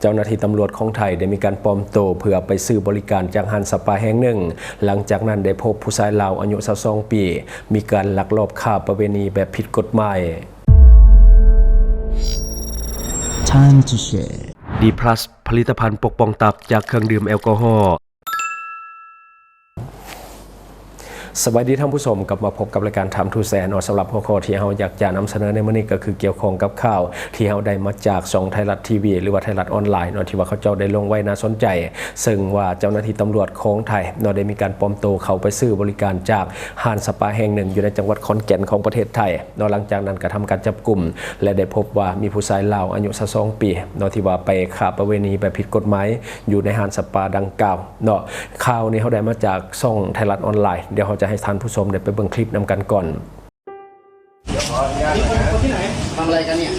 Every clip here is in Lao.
ເຈົ້າໜ້າທີ່ຕຳຫຼວດຂອງໄທໄດ້ມີການປອມໂຕເພື່ອໄປຊື້ບໍລິການຈາກຮ້ານສະປາແຫ່ງໜຶ່ງ. ຫຼັງຈາກນັ້ນໄດ້ພົບຜູ້ຊາຍລາວອາຍຸຊາວສອງປີ ມີການລັກລອບຄ້າປະເວນີແບບຜິດກົດໝາຍ. Time to share. ດີພລັສ ຜະລິດຕະພັນປົກປ້ອງຕັບຈາກເຄື່ອງດື່ມແອລກໍຮໍ. ສະບາຍດີທ່ານຜູ້ຊົມ, ກັບມາພົບກັບລາຍການ Time to Share ເນາະ. ສຳລັບຫົວຂໍ້ທີ່ເຮົາຢາກຈະນຳສະເໜີໃນມື້ນີ້ ກໍຄືກ່ຽວຂ້ອງກັບຂ່າວທີ່ເຮົາໄດ້ມາຈາກຊ່ອງໄທລັດທີວີ ຫຼືວ່າໄທລັດອອນລາຍເນາະ ທີ່ວ່າເຂົາເຈົ້າໄດ້ລົງໄວ້ໜ້າສົນໃຈ, ເຊິ່ງວ່າເຈົ້າໜ້າທີ່ຕຳຫຼວດຂອງໄທເນາະ ໄດ້ມີການປອມໂຕເຂົ້າໄປຊື້ບໍລິການຈາກຮ້ານສະປາແຫ່ງໜຶ່ງຢູ່ໃນຈັງຫວັດຂອນແກ່ນຂອງປະເທດໄທເນາະ. ຫຼັງຈາກນັ້ນກໍທຳການຈັບກຸມ ແລະ ໄດ້ພົບວ່າມີຜູ້ຊາຍລາວອາຍຸຊາວສອງປີເນາະ ທີ່ວ່າໄປຄ້າປະເວນີແບບຜິດກົດໝາຍ ຢູ່ໃນຮ້ານສະປາດັ່ງກ່າວເນາະ. ຂ່າວນີ້ເຮົາໄດ້ມາຈາກຊ່ອງໄທລັດອອນລາຍ. ດຽວເຮົາຈະໃຫ້ທ່ານຜູ້ຊົມໄດ້ໄປເບິ່ງຄລິບນຳກັນກ່ອນ. ทำอะไรกันเนี่ย?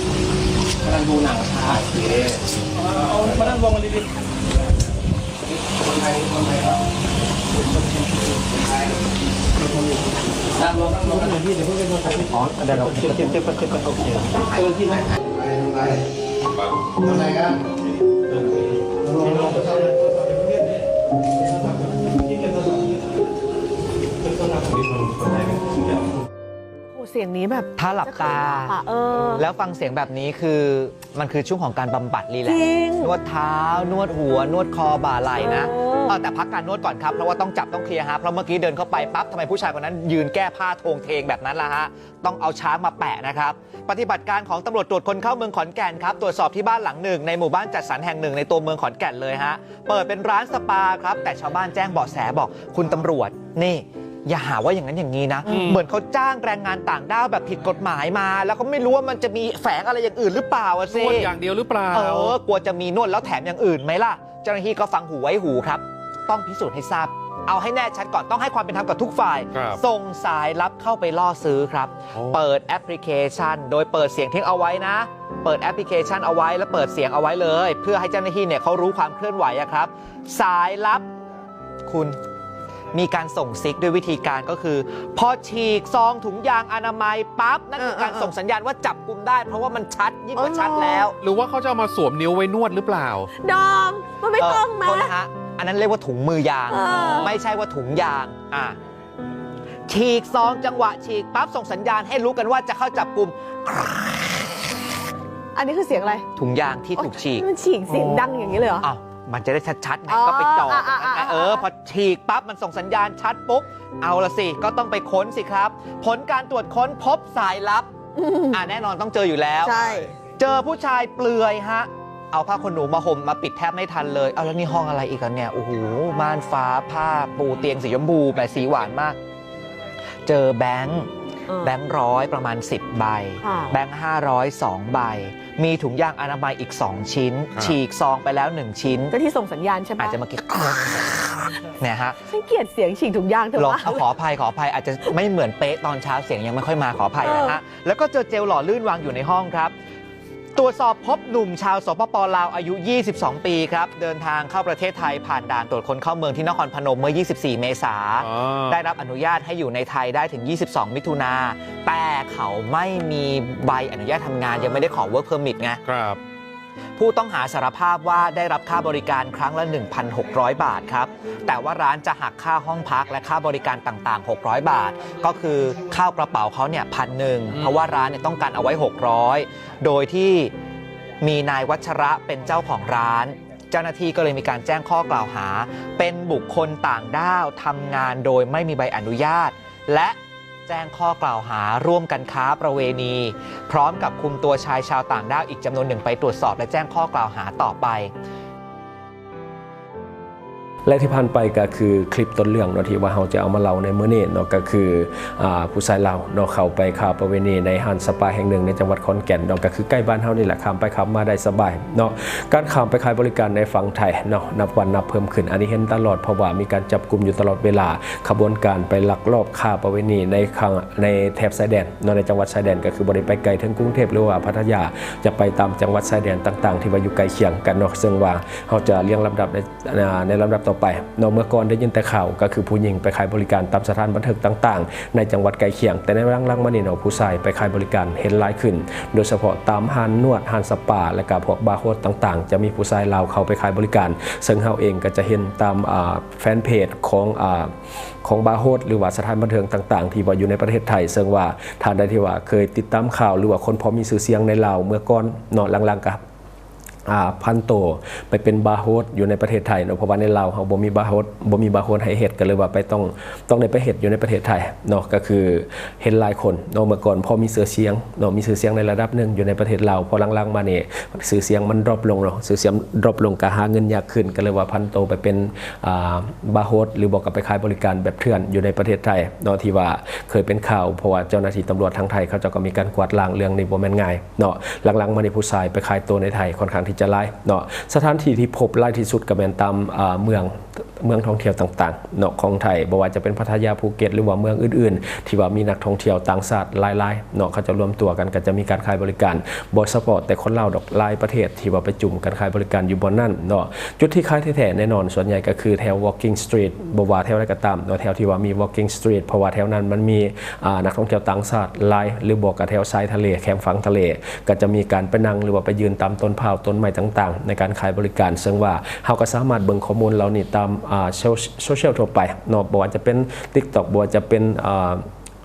กำลังดูหนังครับ เอามานั่งรวมกันดีๆ คนไทย คนไทยครับ นั่งลง นั่งลง อ๋อ เดี๋ยวเราเก็บ เก็บ เก็บ เก็บ โอเค เออ ที่ไหน ทำอะไรกัน? โอ้ เสียงนี้แบบ ถ้าหลับตา จะขนลุกอะ เออ แล้วฟังเสียงแบบนี้ คือ มันคือช่วงของการบำบัดรีแลกซ์ จริง นวดเท้า นวดหัว นวดคอ บ่าไหล่นะ เออ เออ แต่พักการนวดก่อนครับ เพราะว่าต้องจับต้องเคลียร์ฮะ เพราะเมื่อกี้เดินเข้าไปปั๊บ ทำไมผู้ชายคนนั้นยืนแก้ผ้าโทงเทงแบบนั้นล่ะฮะ ต้องเอาช้างมาแปะนะครับ ปฏิบัติการของตำรวจตรวจคนเข้าเมืองขอนแก่นครับ ตรวจสอบที่บ้านหลังหนึ่งในหมู่บ้านจัดสรรแห่งหนึ่งในตัวเมืองขอนแก่นเลยฮะ เปิดเป็นร้านสปาครับ แต่ชาวบ้านแจ้งเบาะแสบอก "คุณตำรวจ นี่ อย่าหาว่าอย่างนั้นอย่างนี้นะ อืม เหมือนเขาจ้างแรงงานต่างด้าวแบบผิดกฎหมายมา แล้วก็ไม่รู้ว่ามันจะมีแฝงอะไรอย่างอื่นหรือเปล่าอะสิ" นวดอย่างเดียวหรือเปล่า เออ กลัวจะมีนวดแล้วแถมอย่างอื่นไหมล่ะ เจ้าหน้าที่ก็ฟังหูไว้หูครับ ต้องพิสูจน์ให้ทราบ เอาให้แน่ชัดก่อน ต้องให้ความเป็นธรรมกับทุกฝ่าย ครับ ส่งสายลับเข้าไปล่อซื้อครับ โอ้ เปิดแอปพลิเคชัน โดยเปิดเสียงทิ้งเอาไว้นะ เปิดแอปพลิเคชันเอาไว้ แล้วเปิดเสียงเอาไว้เลย เพื่อให้เจ้าหน้าที่เนี่ยเขารู้ความเคลื่อนไหวอะครับ สายลับ คุณ มีการส่งซิกด้วยวิธีการก็คือ พอฉีกซองถุงยางอนามัยปั๊บ นั่นคือการ เออ เออ เออ ส่งสัญญาณว่าจับกุมได้ เพราะว่ามันชัด ยิ่งกว่าชัดแล้ว เออ เหรอ หรือว่าเขาจะเอามาสวมนิ้วไว้นวดหรือเปล่า ดอม มันไม่ เออ ตรงไหม โทษนะฮะ อันนั้นเรียกว่าถุงมือยาง เออ ไม่ใช่ว่าถุงยาง อ่ะ ฉีกซอง จังหวะฉีกปั๊บ ส่งสัญญาณให้รู้กันว่าจะเข้าจับกุม อันนี้คือเสียงอะไร ถุงยางที่ถูกฉีก มันฉีกเสียงดังอย่างนี้เลยเหรอ อ้าว มันจะได้ชัดๆไง อ๋อ ก็ไปจ่อตรงนั้นไง อ่ะ อ่ะ อ่ะ เออ พอฉีกปั๊บ มันส่งสัญญาณชัดปุ๊บ เอาละสิ ก็ต้องไปค้นสิครับ ผลการตรวจค้นพบสายลับ อืม อ่ะ แน่นอนต้องเจออยู่แล้ว ใช่ เจอผู้ชายเปลือยฮะ เอาผ้าขนหนูมาห่มมาปิดแทบไม่ทันเลย เอาแล้วนี่ห้องอะไรอีกอะเนี่ย โอ้โห ม่านฟ้า ผ้าปูเตียงสีชมพู แหม สีหวานมาก เจอแบงค์ เออ แบงค์ร้อยประมาณสิบใบ ค่ะ แบงค์ห้าร้อยสองใบ มีถุงยางอนามัยอีกสองชิ้น ครับ ฉีกซองไปแล้วหนึ่งชิ้น เจ้าที่ส่งสัญญาณใช่ปะ อาจจะเมื่อกี้ เนี่ยฮะ ฉันเกลียดเสียงฉีกถุงยางเธอ ลอง มาก เอา ขออภัย ขออภัย อาจจะไม่เหมือนเป๊ะตอนเช้า เสียงยังไม่ค่อยมา ขออภัยนะฮะ เออ แล้วก็เจอเจลหล่อลื่นวางอยู่ในห้องครับ ตรวจสอบพบหนุ่มชาว สปป ลาว อายุ ยี่สิบสอง ปีครับ เดินทางเข้าประเทศไทยผ่านด่านตรวจคนเข้าเมืองที่นครพนมเมื่อ ยี่สิบสี่ เมษา อ๋อ ได้รับอนุญาตให้อยู่ในไทยได้ถึง ยี่สิบสอง มิถุนา แต่เขาไม่มีใบอนุญาตทำงาน ยังไม่ได้ขอ work permit ไง ครับ ผู้ต้องหาสารภาพว่าได้รับค่าบริการครั้งละ หนึ่งพันหกร้อย บาทครับ แต่ว่าร้านจะหักค่าห้องพักและค่าบริการต่างๆ หกร้อย บาท ก็คือเข้ากระเป๋าเขาเนี่ย พันหนึ่ง อืม เพราะว่าร้านเนี่ยต้องการเอาไว้ หกร้อย โดยที่มีนายวัชระเป็นเจ้าของร้าน เจ้าหน้าที่ก็เลยมีการแจ้งข้อกล่าวหา เป็นบุคคลต่างด้าวทำงานโดยไม่มีใบอนุญาต และแจ้งข้อกล่าวหาร่วมกันค้าประเวณี พร้อมกับคุมตัวชายชาวต่างด้าวอีกจำนวนหนึ่งไปตรวจสอบและแจ้งข้อกล่าวหาต่อไป ແລະ ທີ່ຜ່ານໄປກໍຄືຄລິບຕົ້ນເລື່ອງເນາະ ທີ່ວ່າເຮົາຈະເອົາມາເລົ່າໃນມື້ນີ້ເນາະ ກໍຄື ອາ ຜູ້ຊາຍລາວເນາະ ເຂົ້າໄປຄ້າປະເວນີໃນຮ້ານສະປາແຫ່ງໜຶ່ງໃນຈັງຫວັດຂອນແກ່ນເນາະ ກໍຄືໃກ້ບ້ານເຮົານີ້ແຫຼະ ຂ້າມໄປຂ້າມມາໄດ້ສະບາຍເນາະ. ການຂ້າມໄປຂາຍບໍລິການໃນຝັ່ງໄທເນາະ ນັບວັນນັບເພີ່ມຂຶ້ນ ອັນນີ້ເຫັນຕະຫຼອດ ເພາະວ່າມີການຈັບກຸມຢູ່ຕະຫຼອດເວລາ. ຂະບວນການໄປລັກລອບຄ້າປະເວນີໃນຂ້າງ ໃນແຖບຊາຍແດນເນາະ ໃນຈັງຫວັດຊາຍແດນ ກໍຄືບໍ່ໄດ້ໄປໄກເຖິງກຸງເທບ ຫຼືວ່າພັດທະຍາ ຈະໄປຕາມຈັງຫວັດຊາຍແດນຕ່າງໆ ທີ່ວ່າຢູ່ໃກ້ຄຽງກັນເນາະ. ເຊິ່ງວ່າເຮົາຈະລຽງລຳດັບໃນ ອາ ໃນລຳດັບ ໄປເນາະ. ເມື່ອກ່ອນໄດ້ຍິນແຕ່ຂ່າວກໍຄືຜູ້ຍິງໄປຂາຍບໍລິການຕາມສະຖານບັນເທີງຕ່າງໆ ໃນຈັງຫວັດໃກ້ຄຽງ, ແຕ່ໃນຫຼັງໆມານີ້ເນາະ ຜູ້ຊາຍໄປຂາຍບໍລິການເຫັນຫຼາຍຂຶ້ນ, ໂດຍສະເພາະຕາມຮ້ານນວດ, ຮ້ານສະປາ ແລະກະພວກບາໂຮສຕ່າງໆ ຈະມີຜູ້ຊາຍລາວເຂົ້າໄປຂາຍບໍລິການ. ເຊິ່ງເຮົາເອງກໍຈະເຫັນຕາມ ອ່າ ແຟນເພຈຂອງ ອ່າ ຂອງບາໂຮສ ຫຼືວ່າສະຖານບັນເທີງຕ່າງໆ ທີ່ວ່າຢູ່ໃນປະເທດໄທ, ເຊິ່ງວ່າທ່ານໃດທີ່ວ່າເຄີຍຕິດຕາມຂ່າວ ຫຼືວ່າຄົນພໍມີຊື່ສຽງໃນລາວເມື່ອກ່ອນເນາະ, ຫຼັງໆກໍ ອ່າ ຜັນໂຕໄປເປັນບາໂຮສຢູ່ໃນປະເທດໄທເນາະ, ເພາະວ່າໃນລາວເຮົາບໍ່ມີບາໂຮສ ບໍ່ມີບາໂຮສໃຫ້ເຮັດ, ກໍເລີຍວ່າໄປ ຕ້ອງ ຕ້ອງໄດ້ໄປເຮັດຢູ່ໃນປະເທດໄທເນາະ. ກໍຄືເຫັນຫຼາຍຄົນເນາະ ເມື່ອກ່ອນພໍມີຊື່ສຽງເນາະ, ມີຊື່ສຽງໃນລະດັບໜຶ່ງຢູ່ໃນປະເທດລາວ, ພໍຫຼັງໆມານີ້ຊື່ສຽງມັນດຣອບລົງເນາະ, ຊື່ສຽງດຣອບລົງ ກໍຫາເງິນຍາກຂຶ້ນ, ກໍເລີຍວ່າຜັນໂຕໄປເປັນ ອ່າ ບາໂຮສ ຫຼືບໍ່ກໍໄປຂາຍບໍລິການແບບເຖື່ອນຢູ່ໃນປະເທດໄທເນາະ, ທີ່ວ່າເຄີຍເປັນຂ່າວ, ເພາະວ່າເຈົ້າໜ້າທີ່ຕຳຫຼວດທາງໄທເຂົາເຈົ້າກໍມີການກວາດລ້າງເລື່ອງນີ້ບໍ່ແມ່ນງ່າຍເນາະ. ຫຼັງໆມານີ້ຜູ້ຊາຍໄປຂາຍໂຕໃນໄທຄ່ອນຂ້າງທີ່ຈະຫຼາຍເນາະ. ສະຖານທີ່ທີ່ພົບຫຼາຍທີ່ສຸດກໍແມ່ນຕາມ ອ່າ ເມືອງ ເມືອງທ່ອງທ່ຽວຕ່າງໆເນາະ ຂອງໄທ, ບໍ່ວ່າຈະເປັນພັດທະຍາ, ພູເກັດ ຫຼືວ່າເມືອງອື່ນໆ ທີ່ວ່າມີນັກທ່ອງທ່ຽວຕ່າງຊາດຫຼາຍໆເນາະ, ເຂົາເຈົ້າລວມຕົວກັນ ກໍຈະມີການຂາຍບໍລິການ ບໍ່ສະເພາະແຕ່ຄົນລາວດອກ, ຫຼາຍປະເທດທີ່ວ່າໄປຈຸ້ມກັນຂາຍບໍລິການຢູ່ບ່ອນນັ້ນເນາະ. ຈຸດທີ່ຂາຍແທ້ໆແນ່ນອນ ສ່ວນໃຫຍ່ກໍຄືແຖວ Walking Street ບໍ່ວ່າແຖວໃດກໍຕາມເນາະ, ແຖວທີ່ວ່າມີ Walking Street ເພາະວ່າແຖວນັ້ນມັນມີ ອ່າ ນັກທ່ອງທ່ຽວຕ່າງຊາດຫຼາຍ, ຫຼືບໍ່ກໍແຖວຊາຍທະເລ, ແຄມຝັ່ງທະເລ, ກໍຈະມີການໄປນັ່ງ ຫຼືວ່າໄປຢືນຕາມຕົ້ນພ້າວ, ຕົ້ນໄມ້ຕ່າງໆ ໃນການຂາຍບໍລິການ. ເຊິ່ງວ່າເຮົາກໍສາມາດເບິ່ງຂໍ້ມູນເຫຼົ່ານີ້ຕາມ ອ່າ ໂຊ ໂຊຊຽວທົ່ວໄປເນາະ, ບໍ່ວ່າຈະເປັນ TikTok ບໍ່ວ່າຈະເປັນ ອ່າ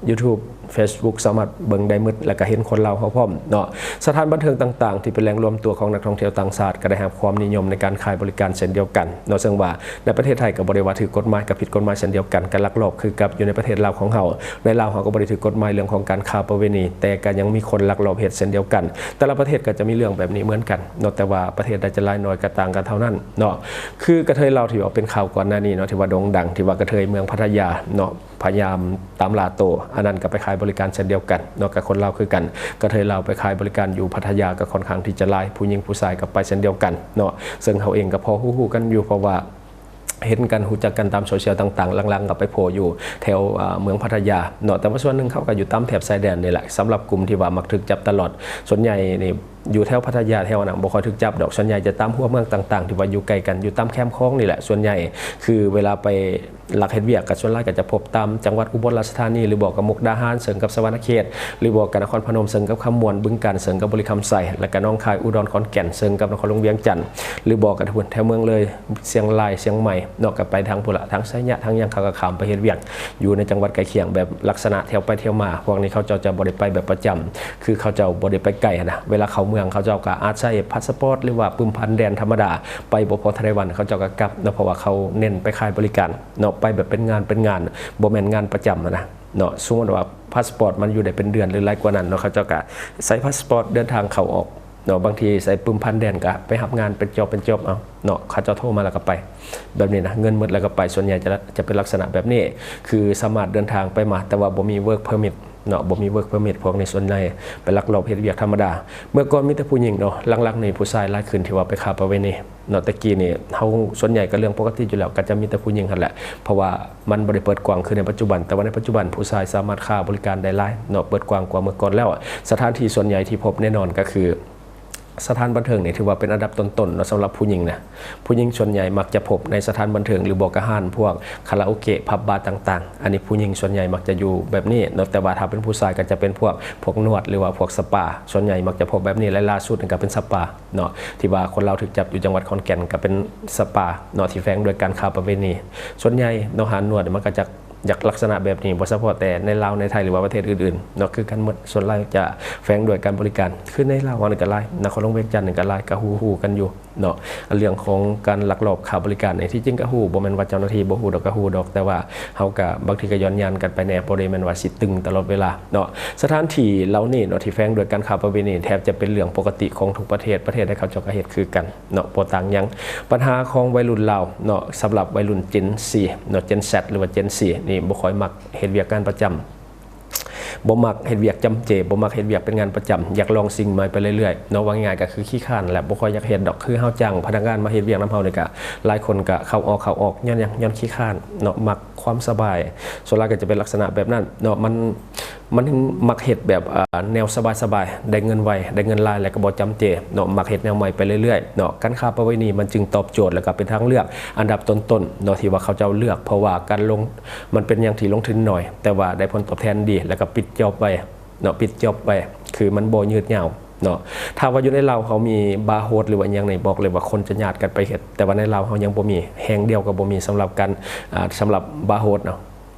YouTube Facebook ສາມາດເບິ່ງໄດ້ໝົດ ແລ້ວກໍເຫັນຄົນລາວເຮົາພ້ອມເນາະ. ສະຖານບັນເທີງຕ່າງໆ ທີ່ເປັນແຫຼ່ງລວມຕົວຂອງນັກທ່ອງທ່ຽວຕ່າງຊາດ ກໍໄດ້ຮັບຄວາມນິຍົມໃນການຂາຍບໍລິການເຊັ່ນດຽວກັນເນາະ, ເຊິ່ງວ່າໃນປະເທດໄທກໍບໍ່ໄດ້ວ່າຖືກກົດໝາຍກັບຜິດກົດໝາຍເຊັ່ນດຽວກັນ, ກໍລັກລອບຄືກັບຢູ່ໃນປະເທດລາວຂອງເຮົາ. ໃນລາວເຮົາກໍບໍ່ໄດ້ຖືກກົດໝາຍເລື່ອງຂອງການຄ້າປະເວນີ, ແຕ່ກໍຍັງມີຄົນລັກລອບເຮັດເຊັ່ນດຽວກັນ. ແຕ່ລະປະເທດກໍຈະມີເລື່ອງແບບນີ້ເໝືອນກັນເນາະ, ແຕ່ວ່າປະເທດໃດຈະຫຼາຍໜ້ອຍກໍຕ່າງກັນເທົ່ານັ້ນເນາະ. ຄືກະເທີຍລາວທີ່ວ່າເປັນຂ່າວກ່ອນໜ້ານີ້ເນາະ, ທີ່ວ່າໂດ່ງດັງ, ທີ່ວ່າກະເທີຍເມືອງພັດທະຍາເນາະ ພະຍາຍາມຕາມລ່າໂຕ, ອັນນັ້ນກໍໄປຂາຍບໍລິການເຊັ່ນດຽວກັນເນາະ, ກັບຄົນລາວຄືກັນ. ກະເທີຍລາວໄປຂາຍບໍລິການຢູ່ພັດທະຍາກໍຄ່ອນຂ້າງທີ່ຈະຫຼາຍ, ຜູ້ຍິງຜູ້ຊາຍກໍໄປເຊັ່ນດຽວກັນເນາະ. ເຊິ່ງເຮົາເອງກໍພໍຮູ້ໆກັນຢູ່, ເພາະວ່າເຫັນກັນ, ຮູ້ຈັກກັນຕາມໂຊຊຽວຕ່າງໆ, ຫຼັງໆກໍໄປໂຜຢູ່ແຖວ ອ່າ ເມືອງພັດທະຍາເນາະ. ແຕ່ວ່າສ່ວນໜຶ່ງເຂົາກໍຢູ່ຕາມແຖບຊາຍແດນນີ້ແຫຼະ. ສຳລັບກຸ່ມທີ່ວ່າມັກຖືກຈັບຕະຫຼອດ, ສ່ວນໃຫຍ່ນີ້ ຢູ່ແຖວພັດທະຍາແຖວນັ້ນບໍ່ຄ່ອຍຖືກຈັບດອກ, ສ່ວນໃຫຍ່ຈະຕາມຫົວເມືອງຕ່າງໆ ທີ່ວ່າຢູ່ໃກ້ກັນ, ຢູ່ຕາມແຄມຂອງນີ້ແຫຼະ. ສ່ວນໃຫຍ່ຄືເວລາໄປລັກເຮັດວຽກ ກໍສ່ວນຫຼາຍກໍຈະພົບຕາມຈັງຫວັດອຸບົນລາຊະທານີ ຫຼືບໍ່ກໍມຸກດາຫານ ເຊິ່ງກັບສະຫວັນນະເຂດ ຫຼືບໍ່ກໍນະຄອນພະນົມ ເຊິ່ງກັບຄຳມ່ວນ, ບຶງການ ເຊິ່ງກັບບໍລິຄຳໄຊ ແລ້ວກໍໜອງຄາຍ, ອຸດອນ, ຂອນແກ່ນ ເຊິ່ງກັບນະຄອນຫຼວງວຽງຈັນ ຫຼືບໍ່ກໍແຖວເມືອງເລີຍ, ຊຽງລາຍ, ຊຽງໃໝ່ເນາະ, ກໍໄປທາງພຸ້ນລະ, ທາງໄຊຍະ, ທາງຫຍັງ, ເຂົາກໍຂ້າມໄປເຮັດວຽກຢູ່ໃນຈັງຫວັດໃກ້ຄຽງ ແບບລັກສະນະທ່ຽວໄປທ່ຽວມາ. ພວກນີ້ເຂົາເຈົ້າຈະບໍ່ໄດ້ໄປແບບປະຈຳ ຄືເຂົາເຈົ້າບໍ່ໄດ້ໄປໄກຫັ້ນນະ, ເວລາເຂົ້າເມືອງເຂົາເຈົ້າກໍອາໄສພາສປອດ ຫຼືວ່າປຶ້ມຜ່ານແດນທຳມະດາ, ໄປບໍ່ພໍເທົ່າໃດວັນເຂົາເຈົ້າກໍກັບເນາະ, ເພາະວ່າເຂົາເນັ້ນໄປຂາຍບໍລິການເນາະ, ໄປແບບເປັນງານເປັນງານ, ບໍ່ແມ່ນງານປະຈຳຫັ້ນນະເນາະ. ສົມມຸດວ່າພາສປອດມັນຢູ່ໄດ້ເປັນເດືອນ ຫຼືຫຼາຍກວ່ານັ້ນເນາະ, ເຂົາເຈົ້າກໍໃຊ້ພາສປອດເດີນທາງເຂົ້າອອກເນາະ, ບາງທີໃຊ້ປຶ້ມຜ່ານແດນກໍໄປຮັບງານເປັນຈອບເປັນຈອບເອົາເນາະ, ເຂົາເຈົ້າໂທມາແລ້ວກໍໄປ ແບບນີ້ນະ, ເງິນໝົດແລ້ວກໍໄປ. ສ່ວນໃຫຍ່ຈະ ຈະເປັນລັກສະນະແບບນີ້, ຄືສາມາດເດີນທາງໄປມາ ແຕ່ວ່າບໍ່ມີ work permit ເນາະ, ບໍ່ມີ work permit ພວກນີ້ສ່ວນໃຫຍ່ໄປລັກລອບເຮັດວຽກທຳມະດາ. ເມື່ອກ່ອນມີແຕ່ຜູ້ຍິງເນາະ, ຫຼັງໆນີ້ຜູ້ຊາຍຫຼາຍຂຶ້ນທີ່ວ່າໄປຄ້າປະເວນີເນາະ. ແຕ່ກີ້ນີ້ເຮົາສ່ວນໃຫຍ່ກໍເລື່ອງປົກກະຕິຢູ່ແລ້ວ, ກໍຈະມີແຕ່ຜູ້ຍິງຫັ້ນແຫຼະ, ເພາະວ່າມັນບໍ່ໄດ້ເປີດກວ້າງຄືໃນປັດຈຸບັນ. ແຕ່ວ່າໃນປັດຈຸບັນຜູ້ຊາຍສາມາດຄ້າບໍລິການໄດ້ຫຼາຍເນາະ, ເປີດກວ້າງກວ່າເມື່ອກ່ອນແລ້ວ. ສະຖານທີ່ສ່ວນໃຫຍ່ທີ່ພົບແນ່ນອນກໍຄື ສະຖານບັນເທີງນີ້ຖືວ່າເປັນອັນດັບຕົ້ນໆເນາະ ສຳລັບຜູ້ຍິງນະ. ຜູ້ຍິງສ່ວນໃຫຍ່ມັກຈະພົບໃນສະຖານບັນເທີງ ຫຼືບໍ່ກໍຮ້ານພວກຄາຣາໂອເກະ ຜັບບາຕ່າງໆ. ອັນນີ້ຜູ້ຍິງສ່ວນໃຫຍ່ມັກຈະຢູ່ແບບນີ້ເນາະ, ແຕ່ວ່າຖ້າເປັນຜູ້ຊາຍກໍຈະເປັນພວກ ພວກນວດ ຫຼືວ່າພວກສະປາ. ລ່າສຸດນີ້ກໍເປັນສະປາເນາະ ທີ່ວ່າຄົນລາວຖືກຈັບຢູ່ຈັງຫວັດຂອນແກ່ນ ກໍເປັນສະປາເນາະ ທີ່ແຝງດ້ວຍການຄ້າປະເວນີ. ສ່ວນໃຫຍ່ເນາະ ຮ້ານນວດມັນກໍຈະ ຢາກລັກສະນະແບບນີ້ ບໍ່ສະເພາະແຕ່ໃນລາວ ໃນໄທ ຫຼືວ່າປະເທດອື່ນໆເນາະ ຄືກັນໝົດ. ສ່ວນຫຼາຍຈະແຝງດ້ວຍການບໍລິການ ຄືໃນລາວເຮົານີ້ກໍຫຼາຍ ນະຄອນຫຼວງວຽງຈັນນີ້ກໍຫຼາຍ ກໍຮູ້ໆກັນຢູ່ເນາະ. ອັນເລື່ອງຂອງການລັກລອບຄ້າບໍລິການນີ້ ທີ່ຈິງກໍຮູ້ ບໍ່ແມ່ນວ່າເຈົ້າໜ້າທີ່ບໍ່ຮູ້ດອກ ກໍຮູ້ດອກ ແຕ່ວ່າເຮົາກໍບາງທີກໍຍ້ອນຍານກັນໄປແດ່ ບໍ່ໄດ້ແມ່ນວ່າຊິຕຶງຕະຫຼອດເວລາເນາະ. ສະຖານທີ່ເຫຼົ່ານີ້ເນາະ ທີ່ແຝງດ້ວຍການຄ້າປະເວນີ ແທບຈະເປັນເລື່ອງປົກກະຕິຂອງທຸກປະເທດ ປະເທດໃດເຂົາເຈົ້າກໍເຮັດຄືກັນ ເນາະ ບໍ່ຕ່າງຫຍັງ. ບັນຫາຂອງໄວລຸ້ນລາວເນາະ ສຳລັບໄວລຸ້ນ Gen Z ເນາະ Gen Z ຫຼືວ່າ Gen Z ນີ້ບໍ່ຄ່ອຍມັກເຮັດວຽກງານປະຈຳ ບໍ່ມັກເຮັດວຽກຈຳເຈ ບໍ່ມັກເຮັດວຽກເປັນງານປະຈຳ ຢາກລອງສິ່ງໃໝ່ໄປເລື້ອຍໆເນາະ. ເວົ້າງ່າຍໆກໍຄືຂີ້ຄ້ານແຫຼະ ບໍ່ຄ່ອຍຢາກເຮັດດອກ. ຄືເຮົາຈ້າງພະນັກງານມາເຮັດວຽກນຳເຮົານີ້ກໍ ຫຼາຍຄົນກໍເຂົ້າອອກ ເຂົ້າອອກ ຍ້ອນຫຍັງ? ຍ້ອນຂີ້ຄ້ານເນາະ ມັກຄວາມສະບາຍ. ສ່ວນຫຼາຍກໍຈະເປັນລັກສະນະແບບນັ້ນເນາະ ມັນ ມັນມັກເຮັດແບບ ເອີ ແນວສະບາຍໆ ໄດ້ເງິນໄວ ໄດ້ເງິນຫຼາຍ ແລ້ວກໍບໍ່ຈຳເຈເນາະ ມັກເຮັດແນວໃໝ່ໄປເລື້ອຍໆເນາະ. ການຄ້າປະເວນີມັນຈຶ່ງຕອບໂຈດ ແລ້ວກໍເປັນທາງເລືອກອັນດັບຕົ້ນໆເນາະ ທີ່ວ່າເຂົາເຈົ້າເລືອກ ເພາະວ່າການລົງ ມັນເປັນຫຍັງທີ່ລົງທຶນໜ້ອຍ ແຕ່ວ່າໄດ້ຜົນຕອບແທນດີ ແລ້ວກໍປິດຈອບໄວເນາະ ປິດຈອບໄວ ຄືມັນບໍ່ຍືດຍາວເນາະ. ຖ້າວ່າຢູ່ໃນລາວເຮົາມີບາໂຮດ ຫຼືວ່າຫຍັງນີ້ ບອກເລີຍວ່າຄົນຈະຍາດກັນໄປເຮັດ ແຕ່ວ່າໃນລາວເຮົາຍັງບໍ່ມີ ແຫ່ງດຽວກໍບໍ່ມີສຳລັບການ ອາ ສຳລັບບາໂຮດເນາະ.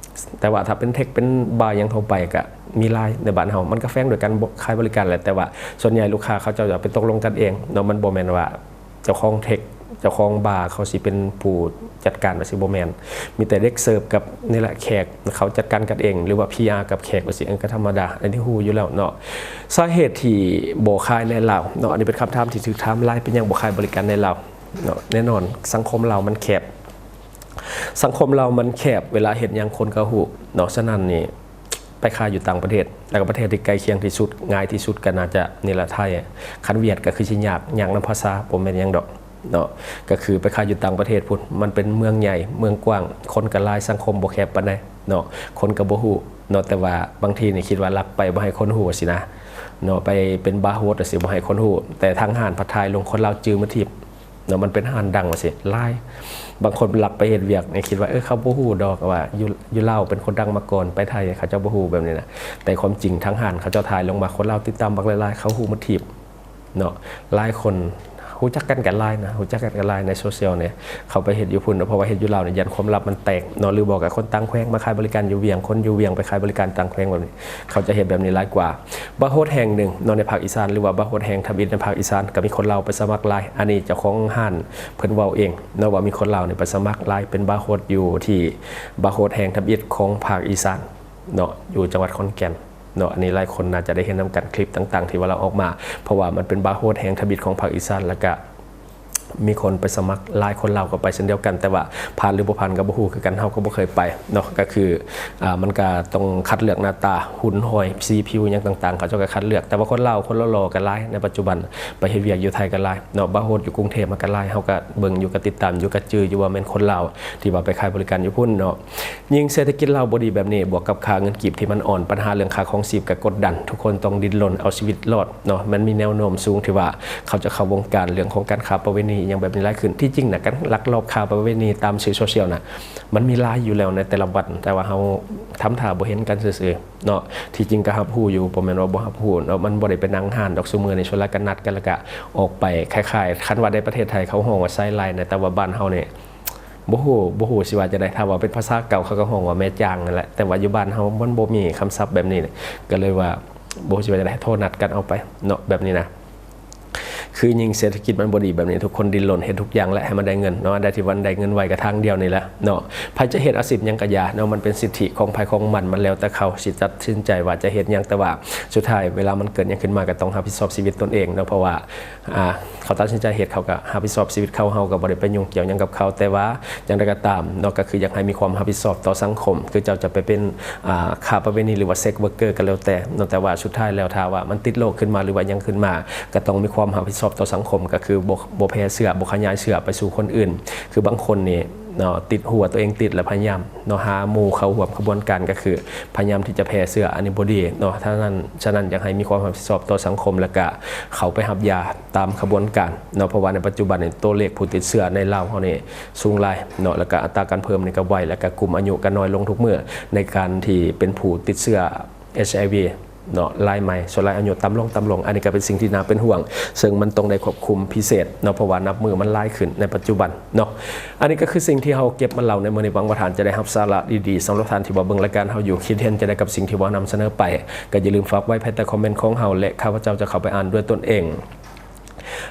ແຕ່ວ່າຖ້າເປັນເທັກ ເປັນບາຫຍັງທົ່ວໄປ ກະມີຫຼາຍໃນບ້ານເຮົາ ມັນກະແຝງດ້ວຍການຂາຍບໍລິການແຫຼະ ແຕ່ວ່າສ່ວນໃຫຍ່ລູກຄ້າເຂົາເຈົ້າຈະໄປຕົກລົງກັນເອງເນາະ ມັນບໍ່ແມ່ນວ່າເຈົ້າຂອງເທັກ ເຈົ້າຂອງບາເຂົາຊິເປັນຜູ້ຈັດການ ວ່າຊິບໍ່ແມ່ນ ມີແຕ່ເດັກເສີບກັບນີ້ແຫຼະແຂກ ເຂົາຈັດການກັນເອງ ຫຼືວ່າ ພີອາ ກັບແຂກວ່າຊິ ເອີ ກະທຳມະດາ ອັນນີ້ຮູ້ຢູ່ແລ້ວເນາະ. ສາເຫດທີ່ບໍ່ຂາຍໃນລາວເນາະ ອັນນີ້ເປັນຄຳຖາມທີ່ຖືກຖາມຫຼາຍ ເປັນຫຍັງບໍ່ຂາຍບໍລິການໃນລາວເນາະ. ແນ່ນອນ ສັງຄົມລາວມັນແຄບ ສັງຄົມລາວມັນແຄບ ເວລາເຮັດຫຍັງຄົນກໍຮູ້ເນາະ. ສະນັ້ນນີ້ ໄປຂາຍຢູ່ຕ່າງປະເທດ ແລ້ວກໍປະເທດທີ່ໃກ້ຄຽງທີ່ສຸດ ງ່າຍທີ່ສຸດກໍໜ້າຈະນີ້ລະ ໄທ. ຄັນຫວຽດກໍຄືຊິຍາກ ຍາກນຳພາສາ ບໍ່ແມ່ນຫຍັງດອກເນາະ ກໍຄືໄປຂາຍຢູ່ຕ່າງປະເທດພຸ້ນ ມັນເປັນເມືອງໃຫຍ່ ເມືອງກວ້າງ ຄົນກໍຫຼາຍ ສັງຄົມບໍ່ແຄບປານໃດເນາະ ຄົນກໍບໍ່ຮູ້ເນາະ. ແຕ່ວ່າບາງທີນີ້ຄິດວ່າລັກໄປບໍ່ໃຫ້ຄົນຮູ້ຊີ້ນະເນາະ ໄປເປັນບາໂຮດຈັ່ງຊີ້ ບໍ່ໃຫ້ຄົນຮູ້ ແຕ່ທາງຮ້ານພັດຖ່າຍລົງ ຄົນລາວຈື່ໝົດທີບ ເນາະ ມັນເປັນຮ້ານດັງວ່າຊີ້ ຫຼາຍ. ບາງຄົນລັກໄປເຮັດວຽກນີ້ ຄິດວ່າ ເອີ ເຂົາບໍ່ຮູ້ດອກວ່າຢູ່ ຢູ່ລາວເປັນຄົນດັງມາກ່ອນ ໄປໄທເຂົາເຈົ້າບໍ່ຮູ້ ແບບນີ້ນະ. ແຕ່ຄວາມຈິງທາງຮ້ານເຂົາເຈົ້າຖ່າຍລົງມາ ຄົນລາວຕິດຕາມບັກຫຼາຍໆ ເຂົາຮູ້ໝົດທີບເນາະ. ຫຼາຍຄົນຮູ້ຈັກກັນກັນຫຼາຍນະ ຮູ້ຈັກກັນກັນຫຼາຍໃນໂຊຊຽວນີ້ ເຂົາໄປເຮັດຢູ່ພຸ້ນ ເພາະວ່າເຮັດຢູ່ລາວນີ້ຢ້ານຄວາມລັບມັນແຕກເນາະ ຫຼືບໍ່ກໍຄົນຕ່າງແຂວງມາຂາຍບໍລິການຢູ່ວຽງ ຄົນຢູ່ວຽງໄປຂາຍບໍລິການຕ່າງແຂວງ ແບບນີ້ ເຂົາຈະເຮັດແບບນີ້ຫຼາຍກວ່າ. ບາໂຮດແຫ່ງໜຶ່ງເນາະ ໃນພາກອີສານ ຫຼືວ່າບາໂຮດແຫ່ງທຳອິດໃນພາກອີສານ ກໍມີຄົນລາວໄປສະໝັກຫຼາຍ. ອັນນີ້ເຈົ້າຂອງຮ້ານເພິ່ນເວົ້າເອງເນາະ ວ່າມີຄົນລາວນີ້ໄປສະໝັກຫຼາຍ ເປັນບາໂຮດຢູ່ທີ່ບາໂຮດແຫ່ງທຳອິດຂອງພາກອີສານເນາະ ຢູ່ຈັງຫວັດຂອນແກ່ນເນາະ. ອັນນີ້ຫຼາຍຄົນໜ້າຈະໄດ້ເຫັນນຳກັນ ຄລິບຕ່າງໆ ທີ່ວ່າລາວອອກມາ ເພາະວ່າມັນເປັນບາໂຮດແຫ່ງທຳອິດຂອງພາກອີສານ ແລ້ວກະ ມີຄົນໄປສະໝັກຫຼາຍ ຄົນລາວກໍໄປເຊັ່ນດຽວກັນ ແຕ່ວ່າຜ່ານຫຼືບໍ່ຜ່ານກໍບໍ່ຮູ້ຄືກັນ ເຮົາກໍບໍ່ເຄີຍໄປເນາະ. ກໍຄື ອາ ມັນກໍຕ້ອງຄັດເລືອກໜ້າຕາ ຫຸ່ນຫອຍ ສີຜິວຫຍັງຕ່າງໆ ເຂົາເຈົ້າກໍຄັດເລືອກ ແຕ່ວ່າຄົນລາວຄົນຫຼໍ່ໆກໍຫຼາຍໃນປັດຈຸບັນ ໄປເຮັດວຽກຢູ່ໄທກໍຫຼາຍເນາະ. ບາໂຮດຢູ່ກຸງເທບມັນກໍຫຼາຍ ເຮົາກໍເບິ່ງຢູ່ ກໍຕິດຕາມຢູ່ ກໍຈື່ຢູ່ວ່າແມ່ນຄົນລາວທີ່ວ່າໄປຂາຍບໍລິການຢູ່ພຸ້ນເນາະ. ຍິ່ງເສດຖະກິດລາວບໍ່ດີແບບນີ້ ບວກກັບຄ່າເງິນກີບທີ່ມັນອ່ອນ ບັນຫາເລື່ອງຄ່າຄອງຊີບກໍກົດດັນ ທຸກຄົນຕ້ອງດີ້ນລົນເອົາຊີວິດລອດເນາະ. ມັນມີແນວໂນ້ມສູງທີ່ວ່າເຂົາຈະເຂົ້າວົງການເລື່ອງຂອງການຄ້າປະເວນີອີ່ຫຍັງແບບນີ້ຫຼາຍຂຶ້ນ. ທີ່ຈິງນະ ການລັກລອບຄ້າປະເວນີຕາມສື່ໂຊຊຽວນະ ມັນມີຫຼາຍຢູ່ແລ້ວໃນແຕ່ລະວັນ ແຕ່ວ່າເຮົາທຳທ່າບໍ່ເຫັນກັນຊື່ໆເນາະ. ທີ່ຈິງກໍຮັບຮູ້ຢູ່ ບໍ່ແມ່ນວ່າບໍ່ຮັບຮູ້ເນາະ ມັນບໍ່ໄດ້ໄປນັ່ງຮ້ານດອກ. ຊຸມື້ນີ້ສ່ວນຫຼາຍກໍນັດກັນ ແລ້ວກໍອອກໄປ ຄ້າຍໆ ຄັນວ່າໃນປະເທດໄທເຂົາຮ້ອງວ່າໄຊໄລນະ ແຕ່ວ່າບ້ານເຮົານີ້ ບໍ່ຮູ້ ບໍ່ຮູ້ຊິວ່າຈັ່ງໃດ. ຖ້າເວົ້າເປັນພາສາເກົ່າ ເຂົາກໍຮ້ອງວ່າແມ່ຈ້າງນັ້ນແຫຼະ ແຕ່ວ່າຢູ່ບ້ານເຮົາມັນບໍ່ມີຄຳສັບແບບນີ້ ກໍເລີຍວ່າບໍ່ຮູ້ຊິວ່າຈັ່ງໃດ ໂທນັດກັນເອົາໄປເນາະ ແບບນີ້ນະ. ຄືຍິ່ງເສດຖະກິດມັນບໍ່ດີແບບນີ້ ທຸກຄົນດີ້ນລົນເຮັດທຸກຢ່າງແຫຼະ ໃຫ້ມັນໄດ້ເງິນເນາະ. ອັນໃດທີ່ມັນໄດ້ເງິນໄວກໍທາງດຽວນີ້ແຫຼະເນາະ. ໃຜຈະເຮັດອາຊີບຫຍັງກໍຢ່າເນາະ ມັນເປັນສິດທິຂອງໃຜຂອງມັນ ມັນແລ້ວແຕ່ເຂົາຊິຕັດສິນໃຈວ່າຈະເຮັດຫຍັງ. ແຕ່ວ່າສຸດທ້າຍເວລາມັນເກີດຫຍັງຂຶ້ນມາ ກໍຕ້ອງຮັບຜິດຊອບຊີວິດຕົນເອງເນາະ ເພາະວ່າ ອາ ເຂົາຕັດສິນໃຈເຮັດ ເຂົາກໍຮັບຜິດຊອບຊີວິດເຂົາ ເຮົາກໍບໍ່ໄດ້ໄປຫຍຸ້ງກ່ຽວຫຍັງກັບເຂົາ. ແຕ່ວ່າຢ່າງໃດກໍຕາມເນາະ ກໍຄືຢາກໃຫ້ມີຄວາມຮັບຜິດຊອບຕໍ່ສັງຄົມ ຄືເຈົ້າຈະໄປເປັນ ອາ ຄ້າປະເວນີ ຫຼືວ່າເຊັກເວີກເກີກໍແລ້ວແຕ່ເນາະ. ແຕ່ວ່າສຸດທ້າຍແລ້ວ ຖ້າວ່າມັນຕິດໂລກຂຶ້ນມາ ຫຼືວ່າຫຍັງຂຶ້ນມາ ກໍຕ້ອງມີຄວາມຮັບຜິດຊອບຕໍ່ສັງຄົມ ກໍຄືບໍ່ ບໍ່ແຜ່ເຊື້ອ ບໍ່ຂະຫຍາຍເຊື້ອໄປສູ່ຄົນອື່ນ. ຄືບາງຄົນນີ້ເນາະ ຕິດຫົວຕົວເອງຕິດ ແລ້ວພະຍາຍາມເນາະ ຫາໝູ່ເຂົ້າຮ່ວມຂະບວນການ ກໍຄືພະຍາຍາມທີ່ຈະແຜ່ເຊື້ອ ອັນນີ້ບໍ່ດີເນາະ. ສະນັ້ນ ສະນັ້ນຢາກໃຫ້ມີຄວາມຮັບຜິດຊອບຕໍ່ສັງຄົມ ແລ້ວກະເຂົ້າໄປຮັບຢາ ຕາມຂະບວນການເນາະ ເພາະວ່າໃນປັດຈຸບັນນີ້ ຕົວເລກຜູ້ຕິດເຊື້ອໃນລາວເຮົານີ້ສູງຫຼາຍເນາະ ແລ້ວກະອັດຕາການເພີ່ມນີ້ກໍໄວ ແລ້ວກະກຸ່ມອາຍຸກໍນ້ອຍລົງທຸກມື້ ໃນການທີ່ເປັນຜູ້ຕິດເຊື້ອ ເອັດໄອວີ ເນາະ ລາຍໃໝ່ ສ່ວນຫຼາຍອາຍຸຕ່ຳລົງ ຕ່ຳລົງ. ອັນນີ້ກໍເປັນສິ່ງທີ່ໜ້າເປັນຫ່ວງ ເຊິ່ງມັນຕ້ອງໄດ້ຄວບຄຸມພິເສດເນາະ ເພາະວ່ານັບມື້ມັນຫຼາຍຂຶ້ນໃນປັດຈຸບັນເນາະ. ອັນນີ້ກໍຄືສິ່ງທີ່ເຮົາເກັບມາເລົ່າໃນມື້ນີ້ ຫວັງວ່າທ່ານຈະໄດ້ຮັບສາລະດີໆ. ສຳລັບທ່ານທີ່ວ່າເບິ່ງລາຍການເຮົາຢູ່ ຄິດເຫັນຈັ່ງໃດກັບສິ່ງທີ່ວ່ານຳສະເໜີໄປ ກໍຢ່າລືມຝາກໄວ້ພາຍໃຕ້ຄອມເມັນຂອງເຮົາ ແລະ ຂ້າພະເຈົ້າຈະເຂົ້າໄປອ່ານດ້ວຍຕົນເອງ.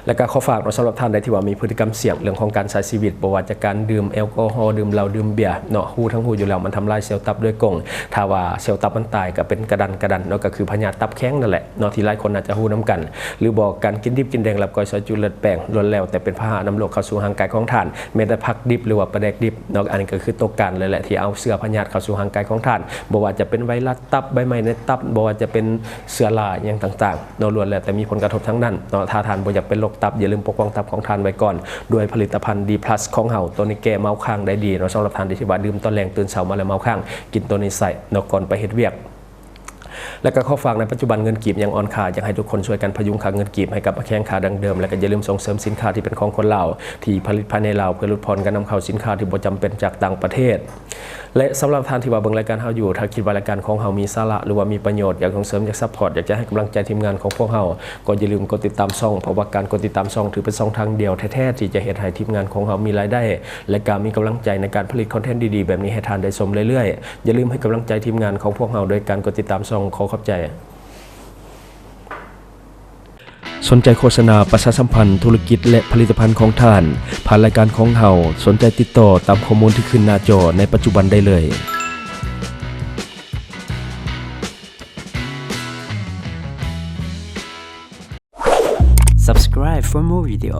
ແລະ ກໍຂໍຝາກເນາະ ສຳລັບທ່ານໃດທີ່ວ່າມີພຶດຕິກຳສ່ຽງເລື່ອງຂອງການໃຊ້ຊີວິດ ບໍ່ວ່າຈະການດື່ມແອລກໍຮໍ ດື່ມເຫຼົ້າ ດື່ມເບຍເນາະ ຮູ້ທັງຮູ້ຢູ່ແລ້ວ ມັນທຳລາຍເຊວຕັບໂດຍກົງ. ຖ້າວ່າເຊວຕັບມັນຕາຍ ກໍເປັນກະດັນ ກະດັນເນາະ ກໍຄືພະຍາດຕັບແຂງນັ້ນແຫຼະເນາະ ທີ່ຫຼາຍຄົນໜ້າຈະຮູ້ນຳກັນ. ຫຼືບໍ່ ການກິນດິບກິນແດງ ລາບກ້ອຍ ຊອຍຈຸ ເລືອດແປງ ລ້ວນແລ້ວແຕ່ເປັນພາຫະນຳໂລກເຂົ້າສູ່ຮ່າງກາຍຂອງທ່ານ. ແມ້ແຕ່ຜັກດິບ ຫຼືວ່າປາແດກດິບເນາະ ອັນນີ້ກໍຄືຕົວການເລີຍແຫຼະ ທີ່ເອົາເຊື້ອພະຍາດເຂົ້າສູ່ຮ່າງກາຍຂອງທ່ານ. ບໍ່ວ່າຈະເປັນໄວຣັສຕັບ ໃບໄມ້ໃນຕັບ ບໍ່ວ່າຈະເປັນ ເຊື້ອລາຫຍັງຕ່າງໆເນາະ ລ້ວນແລ້ວແຕ່ມີຜົນກະທົບທັງນັ້ນເນາະ. ຖ້າທ່ານບໍ່ຢາກເປັນໂລກຕັບ ຢ່າລືມປົກປ້ອງຕັບຂອງທ່ານໄວ້ກ່ອນ ດ້ວຍຜະລິດຕະພັນ ດີພລັສ ຂອງເຮົາ. ໂຕນີ້ແກ້ເມົາຄ້າງໄດ້ດີເນາະ ສຳລັບທ່ານທີ່ວ່າດື່ມຕອນແລງຕື່ນເຊົ້າມາແລ້ວເມົາຄ້າງ ກິນໂຕນີ້ໃສ່ເນາະ ກ່ອນໄປເຮັດວຽກ. ແລະກໍຂໍຝາກໃນປັດຈຸບັນເງິນກີບຍັງອ່ອນຄ່າ, ຢາກໃຫ້ທຸກຄົນຊ່ວຍກັນພະຍຸງຄ່າເງິນກີບໃຫ້ກັບມາແຂ່ງຄ່າດັ່ງເດີມ ແລະກໍຢ່າລືມສົ່ງເສີມສິນຄ້າທີ່ເປັນຂອງຄົນລາວ ທີ່ຜະລິດພາຍໃນລາວ ເພື່ອຫຼຸດຜ່ອນການນຳເຂົ້າສິນຄ້າທີ່ບໍ່ຈຳເປັນຈາກຕ່າງປະເທດ. ແລະສຳລັບທ່ານທີ່ວ່າເບິ່ງລາຍການເຮົາຢູ່, ຖ້າຄິດວ່າລາຍການຂອງເຮົາມີສາລະ ຫຼືວ່າມີປະໂຫຍດ, ຢາກສົ່ງເສີມ, ຢາກຊັບພອດ, ຢາກຈະໃຫ້ກຳລັງໃຈທີມງານຂອງພວກເຮົາ, ກໍຢ່າລືມກົດຕິດຕາມຊ່ອງ, ເພາະວ່າການກົດຕິດຕາມຊ່ອງຖືເປັນຊ່ອງທາງດຽວແທ້ໆ ທີ່ຈະເຮັດໃຫ້ທີມງານຂອງເຮົາມີລາຍໄດ້ ແລະກະມີກຳລັງໃຈໃນການຜະລິດຄອນເທັນດີໆແບບນີ້ໃຫ້ທ່ານໄດ້ຊົມເລື້ອຍໆ. ຢ່າລືມໃຫ້ກຳລັງໃຈທີມງານຂອງພວກເຮົາໂດຍການກົດຕິດຕາມຊ່ອງ. ຂໍຂອບໃຈ. ສົນໃຈໂຄສະນາປະຊາສຳພັນທຸລະກິດ ແລະ ຜະລິດຕະພັນຂອງທ່ານ ຜ່ານລາຍການຂອງເຮົາ, ສົນໃຈຕິດຕໍ່ຕາມຂໍ້ມູນທີ່ຂຶ້ນໜ້າຈໍໃນປັດຈຸບັນໄດ້ເລີຍ. Subscribe for more video.